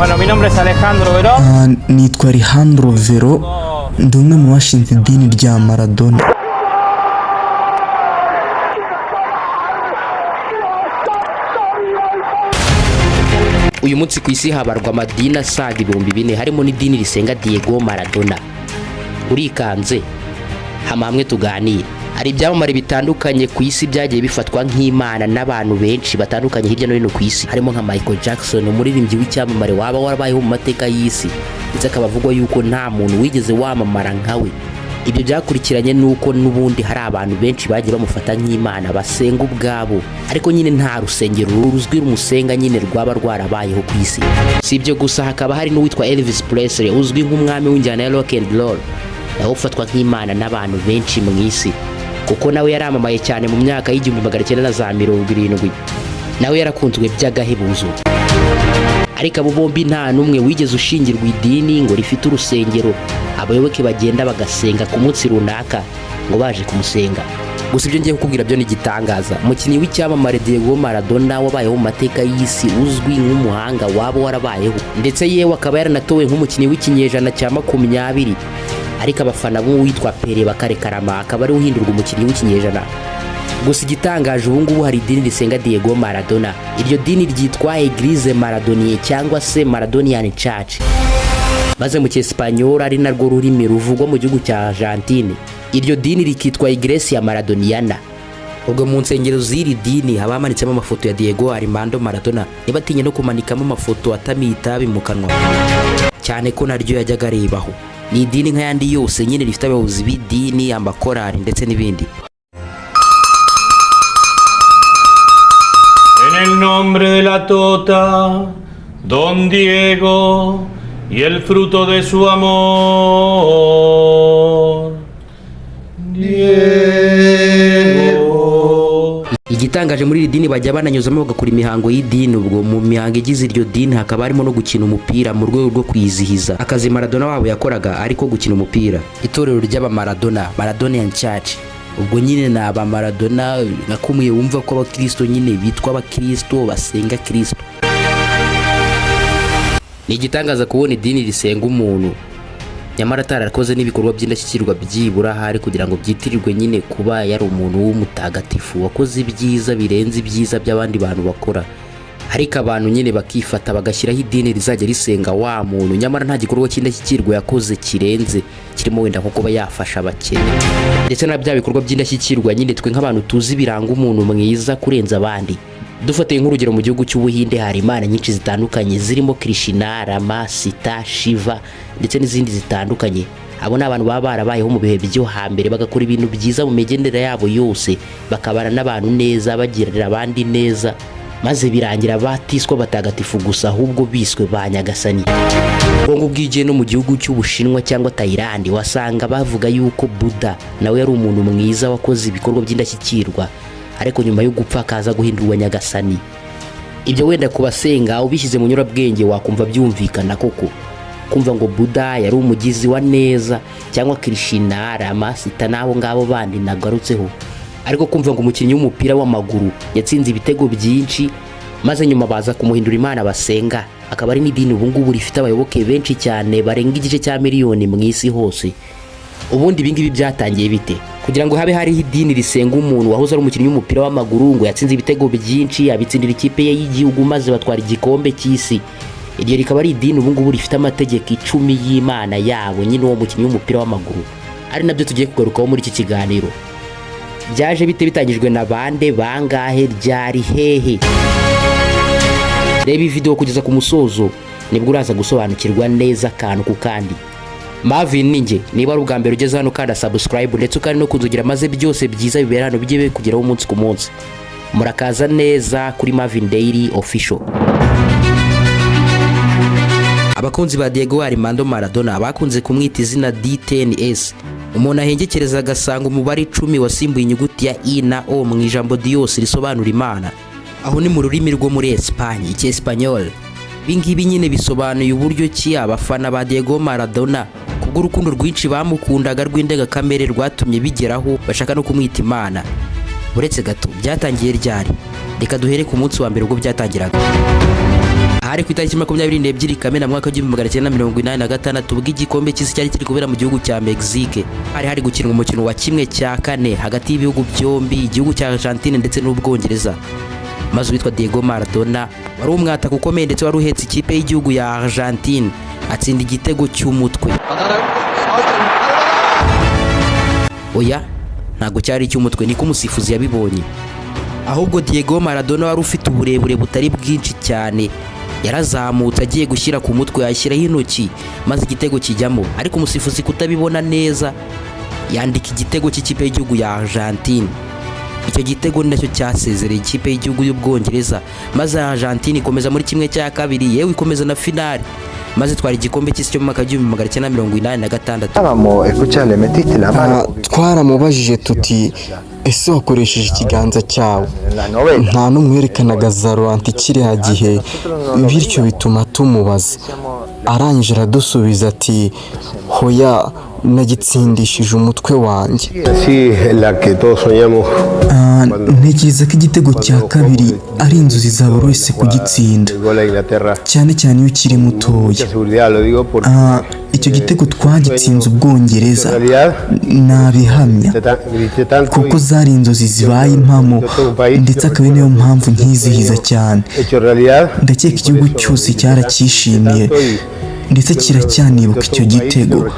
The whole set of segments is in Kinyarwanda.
Bueno, mi nombre es Alejandro Verón. Ah, nitwa Alejandro Vero, ndi umwe mu bashinze idini rya Maradona. Uyu munsi ku isi habarwa amadini asaga 4000, harimo n'idini risenga Diego Maradona. Urikanze? Hama hamwe tuganire. Hari ibyamamare bitandukanye ku isi byagiye bifatwa nk'imana n'abantu benshi batandukanye hirya no hino ku isi, harimo nka Michael Jackson, umuririmbyi w'icyamamare waba warabayeho mu mateka y'isi, ndetse akaba avugwa yuko nta muntu wigeze wamamara nkawe. Ibyo byakurikiranye n'uko n'ubundi hari abantu benshi bagiye bamufata nk'imana basenga ubwabo, ariko nyine nta rusengero ruzwi rumusenga nyine rwaba rwarabayeho ku isi. Si ibyo gusa, hakaba hari n'uwitwa Elvis Presley, uzwi nk'umwami w'injyana ya rock and roll, nawe ufatwa nk'imana n'abantu benshi mu isi, kuko nawe yaramamaye cyane mu myaka y'1970. Nawe yarakunzwe by'agahebuzo. Ariko abo bombi nta n'umwe wigeze ushingirwa idini ngo rifite urusengero abayoboke bagenda bagasenga ku munsi runaka ngo baje kumusenga. Gusa ibyo ngiye kukubwira byo ni igitangaza. Umukinnyi w'icyamamare Diego Maradona, wabayeho mu mateka y'isi, uzwi nk'umuhanga waba warabayeho, ndetse yewe akaba yaranatowe nk'umukinnyi w'ikinyejana cya 20, ariko abafana b'uwitwa Pele bakarekarama, akaba ariwe uhindurwa umukinnyi w'ikinyejana. Gusa igitangaje, ubu ngubu hari idini risenga Diego Maradona. Iryo dini ryitwa Eglise Maradonien cyangwa se Maradonian Church, maze mu Cyesipanyol, ari narwo rurimi ruvugwa mu gihugu cya Argentine, iryo dini rikitwa Iglesia Maradoniana. Ubwo mu nsengero z'iri dini haba hamanitsemo amafoto ya Diego Armando Maradona, ntibatinye no kumanikamo amafoto atamiye itabi mu kanwa, cyane ko naryo yajyaga arebaho. Ni idini nk'ayandi yose nyine, rifite abayobozi b'idini, amakorali ndetse n'ibindi. En el nombre de la Tota, Don Diego y el fruto de su amor. Diego. Igitangaje, muri iri dini bajya bananyuzamo bagakora imihango y'idini. Ubwo mu mihango igize iryo dini hakaba harimo no gukina umupira mu rwego rwo kwizihiza akazi Maradona wabo yakoraga, ariko gukina umupira. Itorero ry'abamaradona, Maradonian Church, ubwo nyine ni abamaradona, nka kumwe wumva ko abakristo nyine bitwa abakristo basenga Kristo. Ni igitangaza kubona idini risenga umuntu nyamara atarakoze n'ibikorwa by'indashyikirwa byibura ahari kugira ngo byitirirwe nyine kuba yari umuntu w'umutagatifu wakoze ibyiza birenze ibyiza by'abandi bantu bakora, ariko abantu nyine bakifata bagashyiraho idini rizajya risenga wa muntu nyamara nta gikorwa cy'indashyikirwa yakoze kirenze, kirimo wenda nko kuba yafasha abakene, ndetse na bya bikorwa by'indashyikirwa nyine twe nk'abantu tuzi biranga umuntu mwiza kurenza abandi. Dufatiye nk'urugero, mu gihugu cy'Ubuhinde hari imana nyinshi zitandukanye zirimo Krishna, Rama, Sita, Shiva ndetse n'izindi zitandukanye. Abo ni abantu baba barabayeho mu bihe byo hambere, bagakora ibintu byiza mu migendere yabo yose, bakabana n'abantu neza, bagirira abandi neza, maze birangira batiswe abatagatifu gusa, ahubwo biswe ba nyagasani. Ubwo ngubwo iyo ugiye no mu gihugu cy'Ubushinwa cyangwa Tayilandi, wasanga bavuga yuko Buda nawe yari umuntu mwiza wakoze ibikorwa by'indashyikirwa, ariko nyuma yo gupfa akaza guhindurwa nyagasani. Ibyo wenda ku basenga, ubishyize mu nyurabwenge wakumva byumvikana koko, kumva ngo Buda yari umugizi wa neza cyangwa Krishna, Rama, Sita n'abo ngabo bandi nagarutseho, ariko kumva ngo umukinnyi w'umupira w'amaguru yatsinze ibitego byinshi maze nyuma baza kumuhindura imana basenga, akaba ari n'idini ubu ngubu rifite abayoboke benshi cyane barenga igice cya miliyoni mu isi hose. Ubundi ibingibi byatangiye bite kugira ngo habe hariho idini risenga umuntu wahoze ari umukinnyi w'umupira w'amaguru, ngo yatsinze ibitego byinshi, abitsindira ikipe ye y'igihugu maze batwara igikombe cy'isi? Iryo rikaba ari idini ubu ngubu rifite amategeko 10 y'imana yabo nyine uwo mukinnyi w'umupira w'amaguru, ari nabyo tugiye kugarukaho muri iki kiganiro. Byaje bite? Bitangijwe na bande, bangahe, ryari, hehe? Reba iyi video kugeza ku musozo, nibwo uraza gusobanukirwa neza akantu ku kandi. Marvin ninjye. Niba ari ubwa mbere ugeze hano, ukanda subscribe ndetse ukandi no kunzugira, maze byose byiza bibera hano bijye bikugeraho umunsi ku munsi. Murakaza neza kuri Marvin Daily Official. Abakunzi ba Diego Armando Maradona bakunze kumwita izina D10S. Umuntu ahengekereza agasanga umubare 10 wasimbuye inyuguti ya I na O mu ijambo Dios risobanura Imana, aho ni mu rurimi rwo muri Espagne, icyesipanyol. Ibi ngibi nyine bisobanuye uburyo ki abafana ba Diego Maradona, kubw'urukundo rwinshi bamukundaga rw'indengakamere, rwatumye bigeraho bashaka no kumwita Imana. Uretse gato, byatangiye ryari? Reka duhere ku munsi wa mbere ubwo byatangiraga. Ahantu Hari ku itariki 22 Kamena mu mwaka w'1986, ubwo igikombe cy'isi cyari kiri kubera mu gihugu cya Mexique. Hari gukinwa umukino wa 1/4 hagati y'ibihugu byombi, igihugu cya Argentine ndetse n'Ubwongereza. Maze uwitwa Diego Maradona, wari umwataka ukomeye ndetse wari uhetse ikipe y'igihugu ya Argentine, atsinda igitego cy'umutwe. Oya, ntabwo cyari icy'umutwe, niko umusifuzi yabibonye. Ahubwo Diego Maradona wari ufite uburebure butari bwinshi cyane yarazamutse agiye gushyira ku mutwe, yashyiraho intoki maze igitego kijyamo, ariko umusifuzi kutabibona neza yandika igitego cy'ikipe y'igihugu ya Argentine. Icyo gitego ni nacyo cyasezereye ikipe y'igihugu y'Ubwongereza, maze Argentine ikomeza muri 1/2, yewe ikomeza na finale, maze itwara igikombe cy'isi cyo mu mwaka w'1986. Estábamos, escucha, le metiste la mano. Twaramubajije tuti: "Ese wakoresheje ikiganza cyawe?" En la novela. Nta n'umwe werekanaga za ralenti kiriya gihe, bityo bituma tumubaza. Arangije aradusubiza ati: "Hoya, nagitsindishije umutwe wanjye." Sí, la que todos soñamos. Ntekereza ko igitego cya kabiri ari inzozi za buri wese kugitsinda, El gol a Inglaterra. cyane cyane iyo ukiri mutoya. Mucha seguridad, lo digo porque Icyo gitego twagitsinze Ubwongereza, en realidad nabihamya, grité tanto kuko zari inzozi zibaye impamo, ndetse akaba ari nayo mpamvu nkizihiza cyane. Hecho realidad. Ndakeka igihugu cyose cyaracyishimiye, ndetse kiracyanibuka icyo gitego.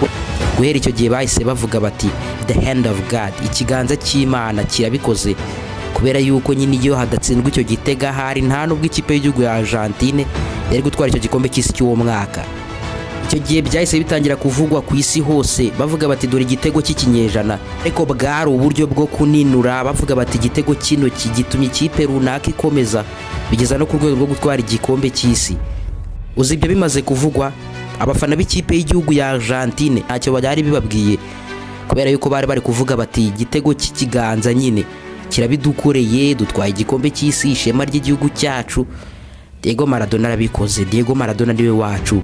Guhera icyo gihe bahise bavuga bati: "The hand of God", ikiganza cy'Imana kirabikoze, kubera yuko nyine iyo hadatsindwa icyo gitego ahari nta nubwo ikipe y'igihugu ya Argentine yari gutwara icyo gikombe cy'isi cy'uwo mwaka. Icyo gihe byahise bitangira kuvugwa ku isi hose, bavuga bati: "Dore igitego cy'ikinyejana." Ariko bwari uburyo bwo kuninura, bavuga bati: "Igitego cy'intoki gitumye ikipe runaka ikomeza bigeza no ku rwego rwo gutwara igikombe cy'isi." Uzi ibyo bimaze kuvugwa, abafana b'ikipe y'igihugu ya Argentine ntacyo byari bibabwiye, kubera yuko bari bari kuvuga bati: "Igitego cy'ikiganza nyine kirabidukoreye, dutwaye igikombe cy'isi, ishema ry'igihugu cyacu. Diego Maradona arabikoze, Diego Maradona niwe wacu,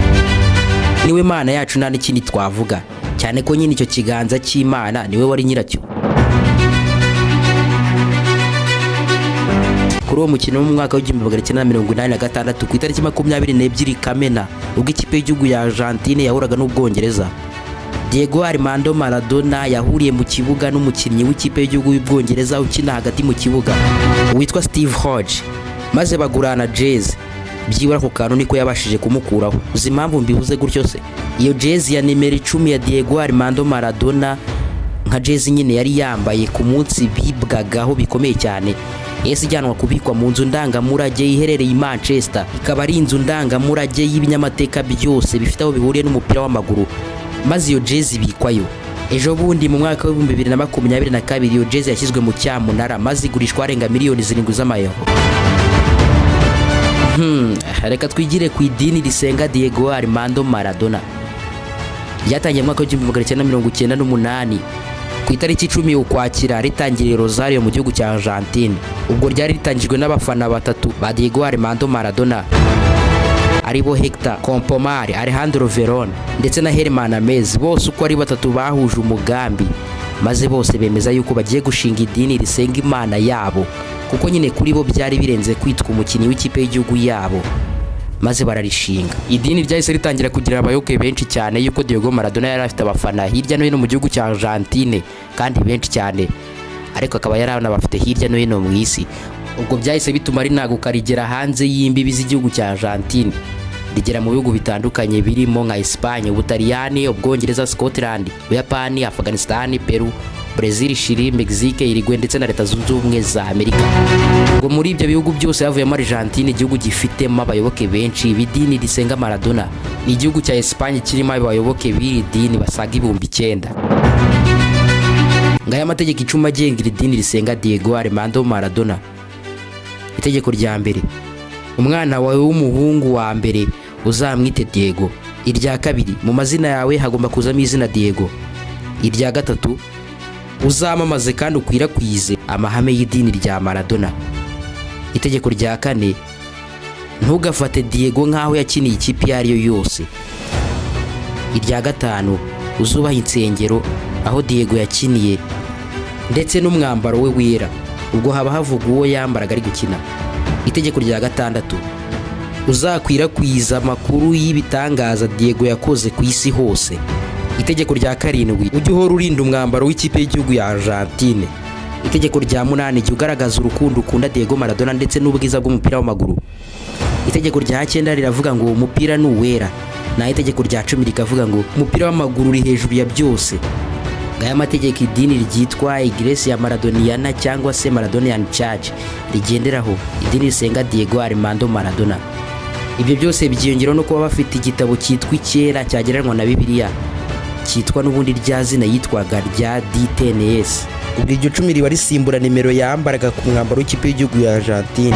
niwe Mana yacu, nta n'ikindi twavuga", cyane ko nyine icyo kiganza cy'Imana niwe wari nyiracyo. Kuri uwo mukino wo mu mwaka w'1986, ku itariki 22 Kamena, ubwo ikipe y'igihugu ya Argentine yahuraga n'Ubwongereza, Diego Armando Maradona yahuriye mu kibuga n'umukinnyi w'ikipe y'igihugu y'Ubwongereza ukina hagati mu kibuga witwa Steve Hodge, maze bagurana jezi. Byibura ako kantu niko yabashije kumukuraho. Uzi impamvu mbivuze gutyo se? Iyo jezi ya nimero 10 ya Diego Armando Maradona, nka jezi nyine yari yambaye ku munsi bibwagaho bikomeye cyane, yahise ijyanwa kubikwa mu nzu ndangamurage iherereye i Manchester, ikaba ari inzu ndangamurage y'ibinyamateka byose bifite aho bihuriye n'umupira w'amaguru, maze iyo jezi ibikwayo. Ejo bundi mu mwaka w'2022 iyo jezi yashyizwe mu cyamunara, maze igurishwa arenga miliyoni 7 z'amayero. Reka twigire ku idini risenga Diego Armando Maradona. Ryatangiye mu mwaka w'1998 ku itariki 10 Ukwakira, ritangiriye Rosario mu gihugu cya Argentine. Ubwo ryari ritangijwe n'abafana batatu ba Diego Armando Maradona, aribo Hector Campomar, Alejandro Veron ndetse na Herman Amez. Bose uko ari batatu bahuje umugambi, maze bose bemeza yuko bagiye gushinga idini risenga Imana yabo, kuko nyine kuri bo byari birenze kwitwa umukinnyi w'ikipe y'igihugu yabo, maze bararishinga. Idini ryahise ritangira kugira abayoboke benshi cyane, yuko Diego Maradona yari afite abafana hirya no hino mu gihugu cya Argentine kandi benshi cyane, ariko akaba yari anabafite hirya no hino mu isi. Ubwo byahise bituma rinaguka rigera hanze y'imbibi z'igihugu cya Argentine, rigera mu bihugu bitandukanye birimo nka Espagne, Ubutaliyani, Ubwongereza, Scotland, Ubuyapani, Afghanistan, Peru, Brazil, Chili, Mexique, Uruguay ndetse na Leta Zunze Ubumwe za Amerika. Ubwo muri ibyo bihugu byose havuyemo Argentine, igihugu gifitemo abayoboke benshi b'idini risenga Maradona. Ni igihugu cya Espagne kirimo abayoboke b'iri dini basaga 9000. Ngaya amategeko 10 agenga iri dini risenga Diego Armando Maradona. Itegeko rya mbere: umwana wawe w'umuhungu wa mbere uzamwite Diego. Irya kabiri: mu mazina yawe hagomba kuzamo izina Diego. Irya gatatu: uzamamaze kandi ukwirakwize amahame y'idini rya Maradona. Itegeko rya kane: ntugafate Diego nk'aho yakiniye ikipe iyo ari yo yose. Irya gatanu: uzubaha insengero aho Diego yakiniye ndetse n'umwambaro we wera, ubwo haba havugwa uwo yambaraga ari gukina. Itegeko rya gatandatu: Uzakwirakwiza amakuru y'ibitangaza Diego yakoze ku isi hose. Itegeko rya karindwi: ujye uhora urinda umwambaro w'ikipe y'igihugu ya Argentine. Itegeko rya munani: jya ugaragaza urukundo ukunda Diego Maradona ndetse n'ubwiza bw'umupira w'amaguru. Itegeko rya cyenda riravuga ngo umupira ni uwera, naho itegeko rya 10 rikavuga ngo umupira w'amaguru uri hejuru ya byose. Ngaya amategeko idini ryitwa Iglesia Maradoniana cyangwa se Maradonian Church rigenderaho, idini risenga Diego Armando Maradona. Ibyo byose byiyongeraho no kuba bafite igitabo cyitwa Icyera, cyagereranywa na Bibiliya, cyitwa n'ubundi rya zina yitwaga rya DTNS. Ubwo iryo 10 riba risimbura nimero yambaraga ku mwambaro w'ikipe y'igihugu ya Argentine.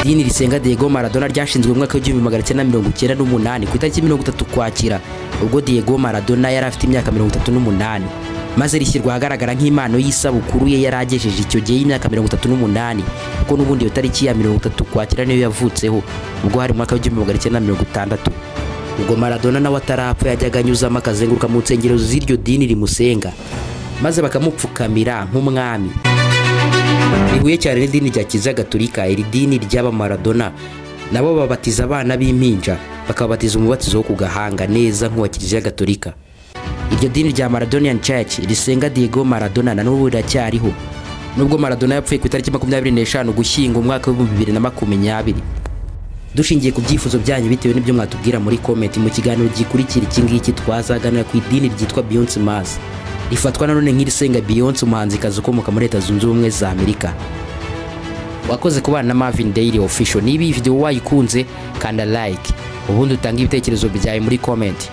Idini risenga Diego Maradona ryashinzwe mu mwaka w'1998 ku itariki 30 Ukwakira, ubwo Diego Maradona yari afite imyaka 38, maze rishyirwa ahagaragara nk'impano y'isabukuru ye yari agejeje icyo gihe y'imyaka 38, kuko n'ubundi iyo tariki ya 30 Ukwakira niyo yavutseho. Ubwo hari mu mwaka w'1960. Ubwo Maradona nawe atarapfa, yajyaga anyuzamo akazenguruka mu nsengero z'iryo dini rimusenga, maze bakamupfukamira nk'umwami. Rihuye cyane n'idini rya Kiliziya Gatolika, iri dini ry'aba Maradona nabo babatiza abana b'impinja, bakababatiza umubatizo wo ku gahanga neza nk'uwa Kiliziya Gatolika. Iryo dini rya Maradonian Church risenga Diego Maradona na n'ubu riracyariho, nubwo Maradona yapfuye ku itariki 25 Ugushyingo umwaka w'2020. Dushingiye ku byifuzo byanyu, bitewe n'ibyo mwatubwira muri comment, mu kiganiro gikurikira iki ngiki twazaganira ku idini ryitwa Beyonce Mass, rifatwa nanone nk'irisenga Beyonce, umuhanzikazi ukomoka muri Leta Zunze Ubumwe za Amerika. Wakoze kubana na Marvin Daily Official. Niba iyi video wayikunze, kanda like, ubundi utange ibitekerezo byawe muri comment.